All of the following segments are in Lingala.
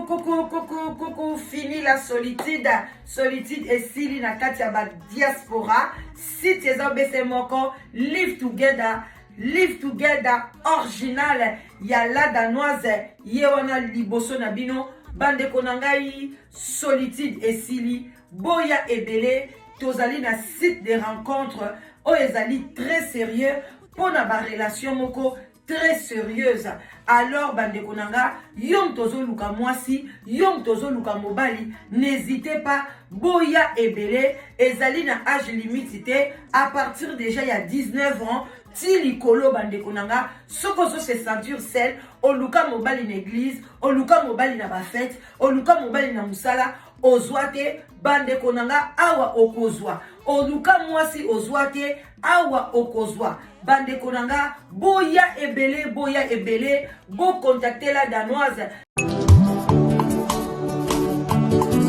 Coucou, coucou, coucou, fini la solitude. Solitude esili na kati ya ba diaspora. Site eza obese moko, live together, live together original ya la danoise ye wana liboso na bino bandeko na ngai solitude esili boya ebele tozali na site de rencontre oyo ezali très sérieux mpo na barelation moko très sérieuse. Alors bandeko na nga, yo moto ozoluka mwasi, yo moto ozoluka mobali, n'hésitez pas, boya ebele. Ezali na age limite te, à partir déjà ya 19 ans ti likolo. Bandeko na nga, soki ozo se sentir seul, oluka mobali na église, oluka mobali na bafete, oluka mobali na mosala, ozwa te, bandeko na nga, awa okozwa. Oluka mwasi, ozwa te, awa okozwa. Bandeko na nga, boya ebele, boya ebele, bocontacte la danoise.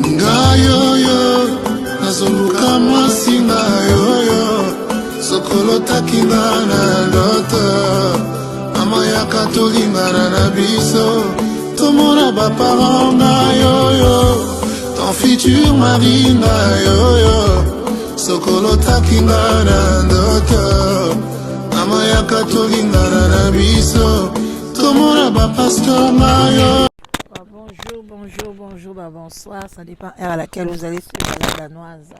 Ngai oyo nazoluka mwasi, ngai oyo sokolotaki nga na ndoto, mama yaka tolingana na biso, tomona baparent. Ngai oyo ton futur mari, ngai oyo sokolotaki nga na ndoto, mama yaka tolingana na biso, tomona bapasteur. Ngai oyo. Ah, bonjour, bonjour, bonjour, bah, bonsoir, ça dépend heure à laquelle vous allez suivre la danoise.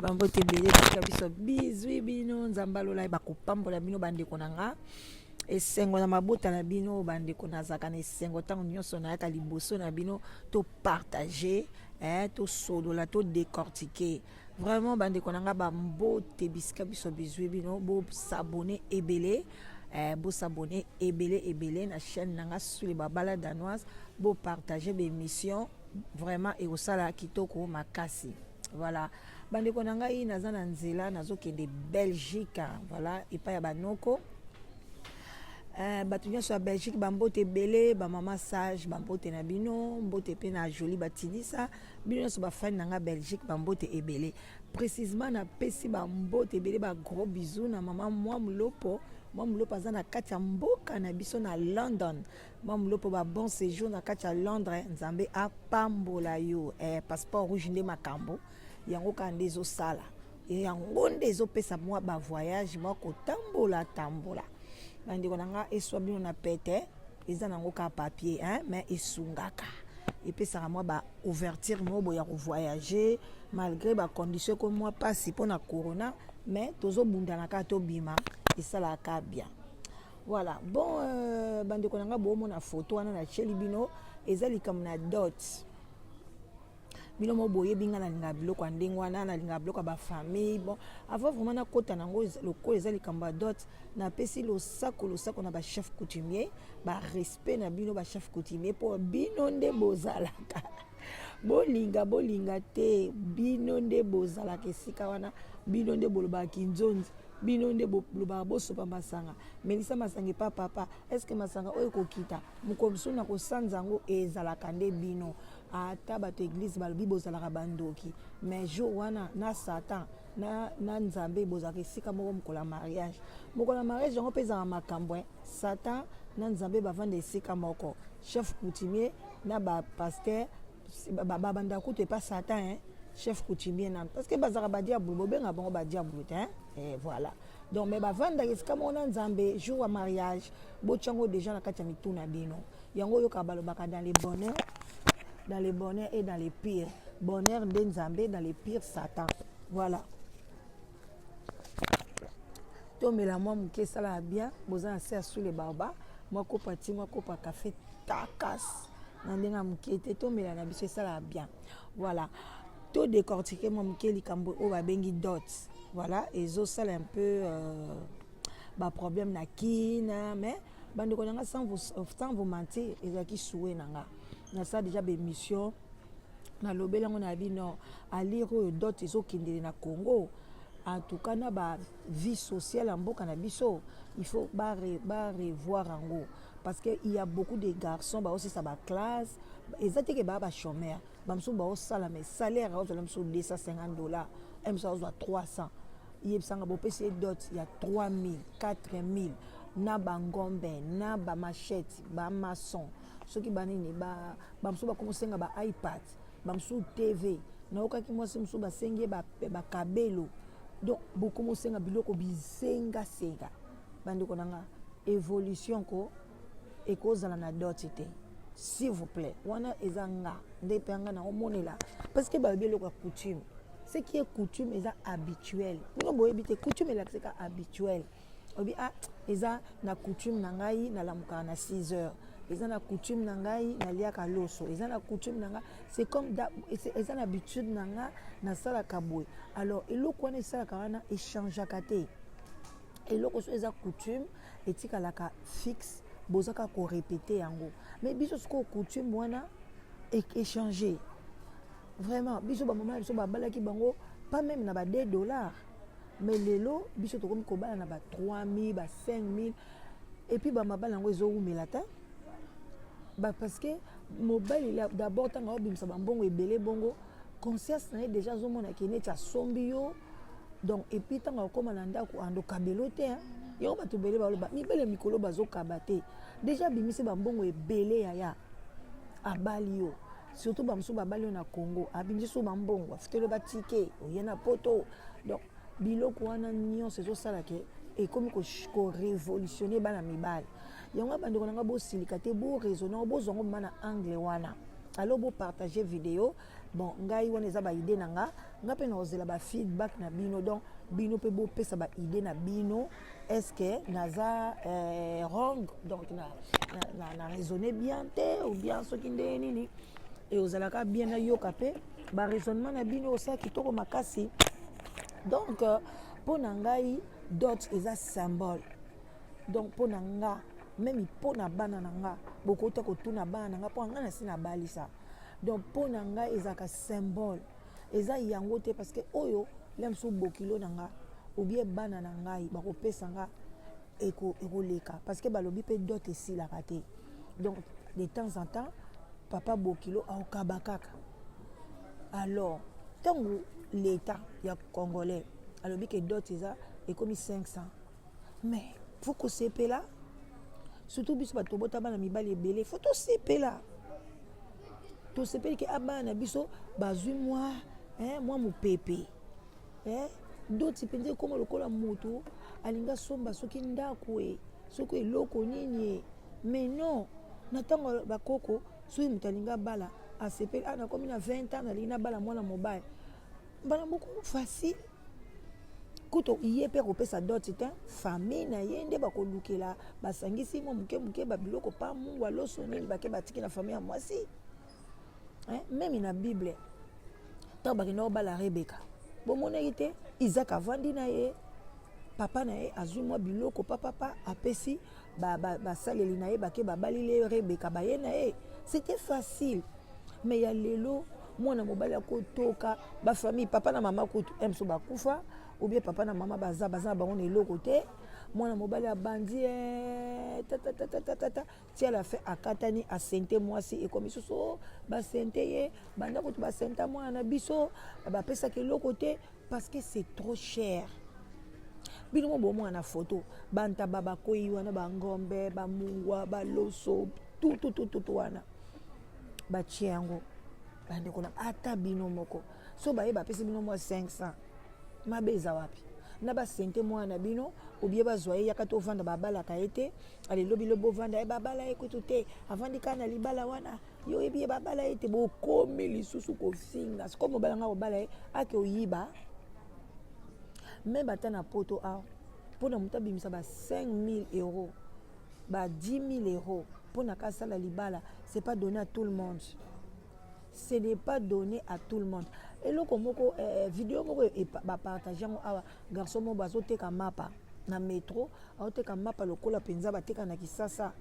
Bambote ebele tika biso bizwi bino, Nzambe alola bakopambola bino. Bandeko na nga, esengo na mabota na bino. Bandeko, nazalaka na esengo ntango nyonso nayaka liboso na bino, topartage, eh, tosolola, todécortique. Vraiment, bandeko na nga, bambote bisika biso bizwi bino. Bos'abonner ebele, bos'abonner ebele ebele na chaîne na nga Sule Babala Danoise. Bopartage baémission, vraiment ekosala kitoko makasi. Voilà, bandeko na ngai, naza na nzela, nazokende Belgique. Voilà, epai ya banoko. Bato nyonso ya Belgique, bambote ebele. Bamama sage, bambote na bino. Mbote mpe na Joli Batilisa. Bino nyonso bafani na nga Belgique, bambote ebele. Précisement, napesi bambote ebele, bagros bisous na mama Mwa Molopo. Mwa Molopo aza na kati ya mboka na biso na London. Mwa Molopo, babon séjour na kati ya Londres, Nzambe apambola yo. Passeport rouge nde makambo yango kaka nde ezosala yango, nde ezopesa mwa bavoyage, mwa kotambola tambola. Bandeko na nga, eswa bino na pete, eza nango kaka papier, hein? Mais esungaka, epesaka mwa ba ouverture moko boye ya kovoyage, malgré bacondition ekomi mwa mpasi mpona corona, mais tozobundana kaka tobima, esalaka bien. Voilà, bon, bandeko na nga, boomona foto wana natieli bino, eza likambo na dot. Bino mo boyebi nga nalingaka biloko ya ndenge wana, nalingaka biloko ya bafamille. Bon, avant vraiment nakota nango, lokola eza likambo ya dot, napesi losako, losako na bachef coutumier, barespect na bino bachef coutumier, mpo bino nde bozalaka, bolinga bolinga te, bino nde bozalaka esika wana, bino nde bolobaka kinzonzi, bino nde bolobaka bosopa masanga, melisa masanga epa papa. Est-ce masanga oyo ekokita mokolo mosusu na kosanza yango? Ezalaka nde bino. Ata bato église balobi bozalaka bandoki, mais jour wana na Satan na Nzambe bozalaka esika moko mokolo ya mariage. Mokolo ya mariage yango mpe ezalaka makambo. Satan na Nzambe bavanda esika moko, chef coutumier na bapasteur babanda kutu epa Satan, hein? Chef coutumier nano, parce que bazalaka badiabulu, bobenga bango badiabulu te, hein? Et voilà, donc, mais bavandaka esika moko na Nzambe jour ya mariage. Botyango déjà na kati ya mitu na bino. Yango oyokaka balobaka dans les bonheurs, dans les bonheurs et dans les pires. Bonheur nde Nzambe, dans les pires Satan. Voilà, tomela mwa moke, esalaka bien. Boza na se ya Sule Barba, mwa kopa ti, mwa kopa kafe takas na ndenge ya moke te, tomela na biso, esalaka bien. Voilà, todécortique mwa moke likambo oyo babengi dot. Voilà, ezosala un peu baproblème na kina, mais bandeko na nga, sans vous mentir, ezalaki souhait na nga. Nasala déjà baémission, nalobeli yango na bino alire oyo dot ezokendele na Congo. En tout cas na ba vie sociale ya mboka na biso, il faut ba revoir yango, parce que il y a beaucoup de garçons baosisa ba classe. Eza te ke baa ba chômeur. Bamosusu baosala, mais salaire aozwala mosusu 250 $, mosusu azwa 300. Yebisanga, bopesi ye dot ya 3000, 4000, na bangombe, na bamachete, bamaçon, soki banini. Bamosusu bakomosenga ba iPad, bamosusu TV. Nayokaki mwasi mosusu basengi ye bakabelo. Donc bokomosenga biloko bisengasenga. Bandeko na nga, évolution ko ekozala na dot te, s'il vous plaît. Wana eza nga nde mpe nga naomonela, parce que balobi eloko ya coutume, ce qui est coutume eza habituel. Bino boyebi te, coutume elakisaka habituel. Obi, ah, eza na coutume na ngai nalamukaka na 6 heures, eza na coutume na ngai naliaka loso, eza na coutume na ngai, c'est comme eza na habitude na nga nasalaka boye. Alors eloko wana esalaka wana echangeaka te. Eloko so eza coutume, etikalaka fixe, boza kaka korépéter yango. Mais biso sikoyo, coutume wana échange vraiment. Biso bamama na biso babalaki bango pas même na ba 2 $, mais lelo biso tokomi kobala na ba 3000, ba 5000. Et puis bamabala yango ezowumela te, parce que mobali d'abord, ntango aobimisa bambongo ebele bongo, conscience na ye déjà azomona ke neti asombi yo. Donc et puis ntango akóma na ndako, andokabelo te. Yango bato ebele baloba mibele mikolo bazokaba te. Déjà abimisi bambongo ebele, yaya, abali yo. Surtout bamosusu babali yo na Congo, abimisi so bambongo, afuteli yo batike, oye na Poto. Donc biloko wana nyonso ezosala ke ekomi korévolutionner bana mibali. Yango, bandeko na nga, bosilika te, boraisonner, bozwango ma na angle wana. Alors bopartage vidéo. Bon, ngai wana eza baidée na nga. Nga mpe nakozela bafeedback na bino. Donc bino mpe bopesa baidée na bino. Est ce que naza wrong? Donc na raisonner bien te, ou bien soki ndenge nini? E ozalaka bien, nayoka mpe baraisonnement na bino, osala kitoko makasi. Donc mpo na ngai, dot eza symbole. Donc mpo na nga, même mpo na bana na nga, bokota kotuna bana na nga, mpo na nga nasi nabalisa. Donc mpo na ngai ezalaka symbole, eza yango te, parce que oyo la mosusu bokilo na nga ou bien bana na ngai bakopesa nga ekoleka, parce que balobi mpe dot esilaka te. Donc de temps en temps, papa bokilo aokaba kaka. Alors ntango l'état ya congolais alobi ke dot eza ekomi 500, mais faut kosepela. Surtout biso bato tobota bana mibali ebele, faut tosepela. Tosepeli ke abana na biso bazwi mwa mopepe, eh? Doti mpenza ekóma lokola moto alingi asomba soki ndako e, soki eloko nini e. Mais non, na ntango bakoko, soki moto alingi abala, asepeli: ah, nakomi na 20 ans, nalingi nabala mwana mobali. Mbala moko facile kuto ye mpe akopesa dot te. Famille na ye nde bakolukela, basangisi mwa moke moke babiloko pa mungu aloso nini, bake batiki na famille ya mwasi. Même na Bible, ntango bakenda kobala Rebeka, bomonaki te, Isaac avandi na ye, papa na ye azwi mwa biloko papapa, apesi basaleli na ye, bake babalili Rebeka, baye na ye. C'était facile. Mais ya lelo, mwana mobali akotoka bafamille, papa na mama kutu mosusu bakufa, ou bien papa na mama baza na bango na eloko te. Mwana mobali abandi tatatatata ti ala fin akatani, asente mwasi, ekomi susu oh, basente ye banda kutu basenta mwana na biso, bapesaka eloko te, parce que c'est trop cher. Bino mo bomona na foto, bantaba bakoyi wana, bangombe, bamungwa, baloso, tututututu wana batie yango. Bandeko na ata bino moko, so baye bapesi bino mwa 500, mabe eza wapi na basente mwana na bino? Obie bazwa ye, yaka tovanda, babalaka ye te. Alelobi lobi bovanda ye, babala ye kutu te, avandi kaka na libala wana. Yo oyebi ye, babala ye te, bokomi lisusu kofinga. Sikoyo mobala nga kobala ye, ake oyiba. Même ata na Poto awa, mpona moto abimisa ba 5000 €, ba 10 000 € mpona kasala libala, c'est pas donné à tout le monde, ce n'est pas donné à tout le monde. Eloko moko, vidéo moko bapartage yango awa, garçon moko bazoteka mapa na métro, aoteka mapa lokola mpenza bateka na Kisasa.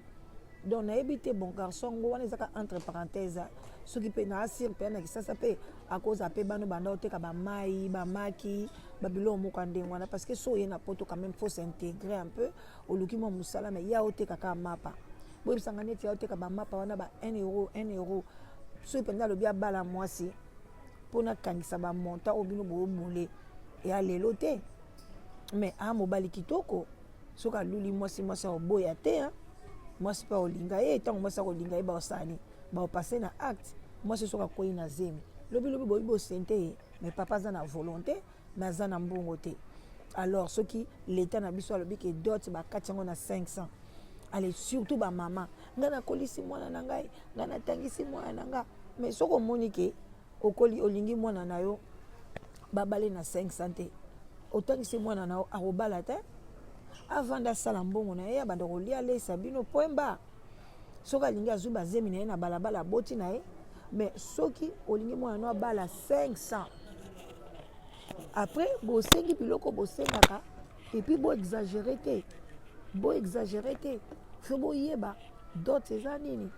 Donc nayebi te, bon garçon yango wana ezaka entre parenthèse, soki mpe na asire mpe na Kisasa mpe akozala mpe bano banda oteka bamai, bamaki, babiloko moko ya ndenge wana, parce que so oye na Poto, quand même faut s'intégrer un peu. Oluki mwa mosala, mais ya oteka kaka mapa. Boyebisanga neti ya oteka bamapa wana ba 1 euro, 1 euro. Soki mpenza alobi abala mwasi mpona akangisa bamontant oyo bino boobule ya lelo te, mais a mobali kitoko, soki aluli mwasi, mwasi akoboya te. Mwasi mpe akolinga ye. Ntango mwasi akolinga ye, baosani baopase na acte. Mwasi soki akwei na zemi lobilobi, boyebi bosente ye, mais papa aza na volonté, mais aza na mbongo te. Alors soki l'État na biso alobi ke dot bakati yango na 500, allez, surtout bamama: ngai nakolisi mwana na ngai, ngai natangisi mwana na ngai. Mais soki omoni ke okoli, olingi mwana na yo babale na 500 te, otangisi mwana na yo, akobala te. Avanda, asala mbongo na ye, abanda kolia, alesa bino poemba. Soki alingi, azwi bazemi na ye na balabala, aboti na ye. Mais soki olingi mwana no abala 500, après bosengi biloko bosengaka, et puis boexagérer te, boexagérer te. Faut boyeba dot eza nini.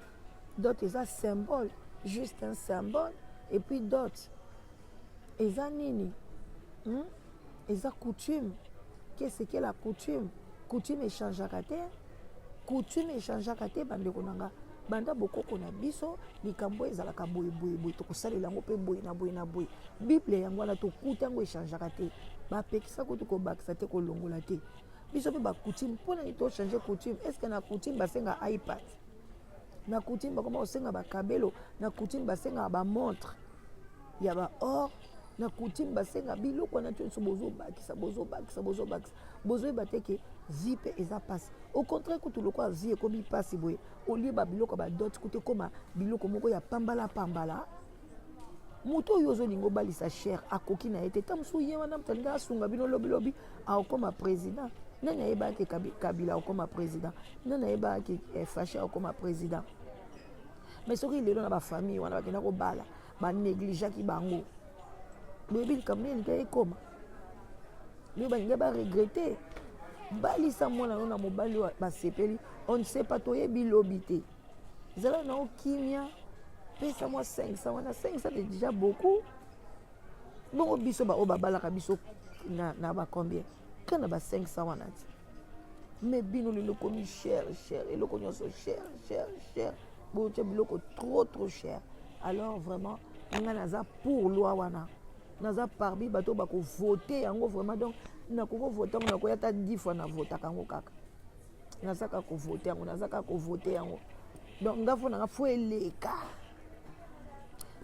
Dot eza symbole, juste un symbole. Et puis dot eza nini? Eza coutume. Qu'est-ce que la coutume? Coutume echangeaka te, coutume echangeaka te. Bandeko na nga, banda bokoko na biso, likambo ezalaka boye boye boye, tokosalela yango mpe boye na boye na boye. Bible yango wana tokuta yango, echangeaka te. Bapekisa kutu kobakisa te, kolongola te. Biso mpe bacoutume, mpona nini tochange coutume? Est ce que na coutume basenga iPad? Na coutume bakoma kosenga bakabelo? Na coutume basengaka bamontre ya baor? Na coutume basenga biloko wana nyonso? Bozobakisa, bozobakisa, bozobakisa, bozoyeba te ke vie mpe eza mpasi. Au contraire kutu, lokola vie ekomi mpasi boye, olie babiloko ya badot kutu ekóma biloko moko ya pambala pambala. Moto oyo ozolinga obalisa cher akoki na ye te. Ta mosusu ye wana moto alingi asunga bino lobilobi, akokóma président. Nani ayebaki Kabila akokóma président? Nani ayebaki Fatshi akokóma président? Mais soki lelo na bafamille wana bakenda kobala, banégligeaki bango, boyebi likambo nini elingi ekóma? Boye balingi baregretter. Balisa mwana no na mobali oyo basepeli. On ne sait pas, toyebi lobi te. Ezala na okimia, pesa mwa 500 wana. 500 c'est déjà beaucoup. Bongo biso baoyo babalaka biso na bacombien? Ka na ba 500 wana ti. Mais bino lelo ekomi cher cher, eloko nyonso cher cher cher, botia biloko trop trop cher. Alors vraiment ngai naza pour loi wana, naza parmi bato bakovote yango vraiment. Donc nakokovote yango, nakoya ata 10 fois, navotaka yango kaka, naza kaka kovote yango, naza kaka kovote yango. Donc nga faut nanga faut eleka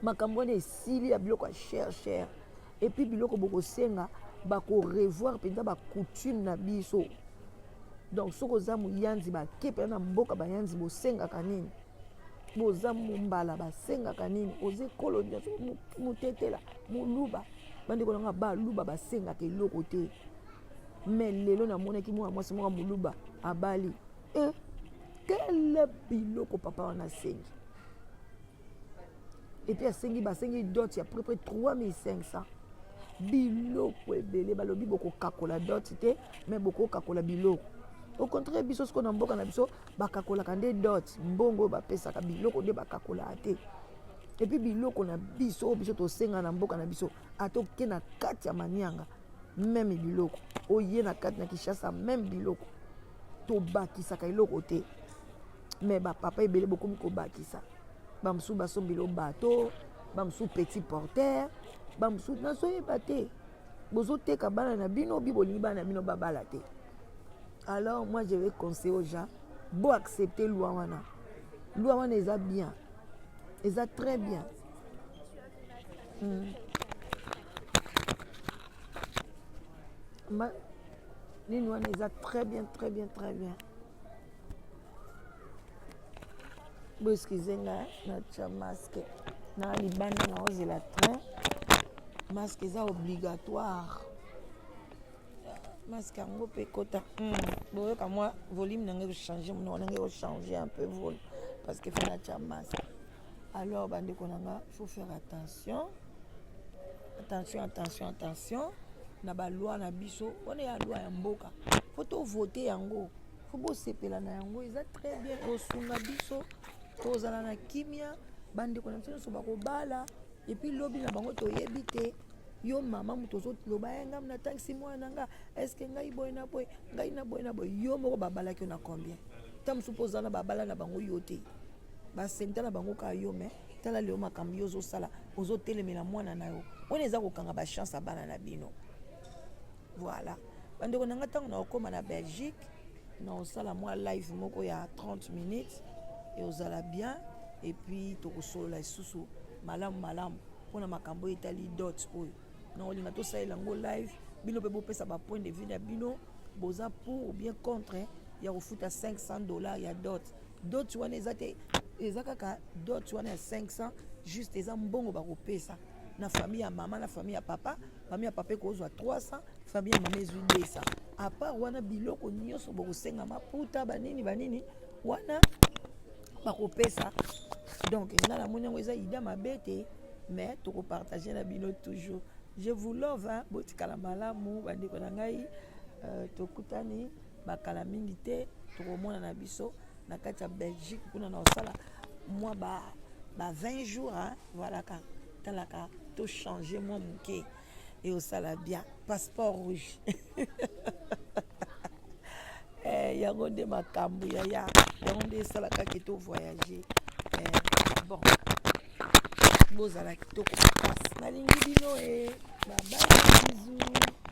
makambo wana esili ya biloko ya cher cher. Et puis biloko bokosenga, bakorevoir mpenza bacoutume na biso. Donc soki oza moyanzi, bake mpenza na mboka bayanzi, bosengaka nini? Boza mombala, basengaka nini? Oza ekolo nyonso, motetela, moluba. Bandeko nanga baluba basengaka eloko te. Mais lelo namonaki mwana mwasi moko moluba abali e kele biloko papa wana asengi. Et puis asengi, basengi dot ya près 3500, biloko ebele. Balobi bokokakola dot te, mais bokokakola biloko. Au contraire, biso sikoyo na mboka na biso bakakolaka nde dot, mbongo oyo bapesaka, biloko nde bakakolaka te. Et puis biloko na biso oyo biso tosenga na mboka na biso, ata oke na kati ya manianga, même biloko oye na kati na Kinshasa, même biloko, tobakisaka eloko te. Mais bapapa ebele bokomi kobakisa. Bamosusu basombeli bato, bamosusu petit porteur, bamosusu nazoyeba te. Bozoteka bana na bino, bi bolingi bana na bino babala te. Alors moi, je vais conseiller aux gens, bo accepter loi wana. Loi wana eza bien, eza très bien. Ma, nini wana eza très bien, très bien, très bien. Boexcuser nga, natya masque na libanda, naozela train. Masque eza obligatoire, masque yango mpe ekota. Boyoka mwa volume na ngai kochange, monoko na ngai kochange un peu volume parce que faut natya masque. Alors bandeko na nga, faut faire attention, attention, attention, attention na baloi na biso wana ya loi ya mboka. Faut tovote yango. Fo bosepela na yango, eza très bien, ekosunga biso tozala na kimia. Bandeko na biso nyonso bakobala, et puis lobi na bango toyebi te. Yo mama, moto ozoloba ye, ngai natangisi mwana na nga, est-ce ngai boye na boye, ngai na boye na boye, yo moko babalaki yo na combien? Ta mosusu mpo oza na babala na bango yo te, basenta na bango kaka yo. Mais tala lelo makambo yo ozosala, ozotelemela mwana na yo wana, eza kokanga bachance ya bana na bino. Voilà, bandeko na nga, ntango na okóma na Belgique, na osala mwa live moko ya 30 minutes, eozala bien, et puis tokosolola lisusu malamu malamu mpona makambo oyo etali dot oyo. Na olinga tosalela yango live, bino mpe bopesa bapoint de vue na bino, boza pour ou bien contre ya kofuta 500 $ ya dot. Dot wana eza te, eza kaka dot wana ya 500, juste eza mbongo bakopesa na famille ya mama na famille ya papa. Famille ya papa ekozwa 300, famille ya mama ezwi 200. À part wana, biloko nyonso bokosenga, maputa, banini banini wana, bakopesa. Donc nga namoni yango eza idée mabe te, mais tokopartage na bino toujours. Je vous love, hein? Botikala malamu, bandeko na ngai. Tokutani bakala mingi te, tokomona na biso na kati ya Belgique kuna na kosala mwa ba 20 jours, hein? Voilà, ka talaka tochange mwa moke, eosala bien. Passeport rouge, yango nde makambo yaya, yango nde esalaka ke tovoyage. Bon, bozala kitoko makasi, nalingi bino e. Babai, bisous.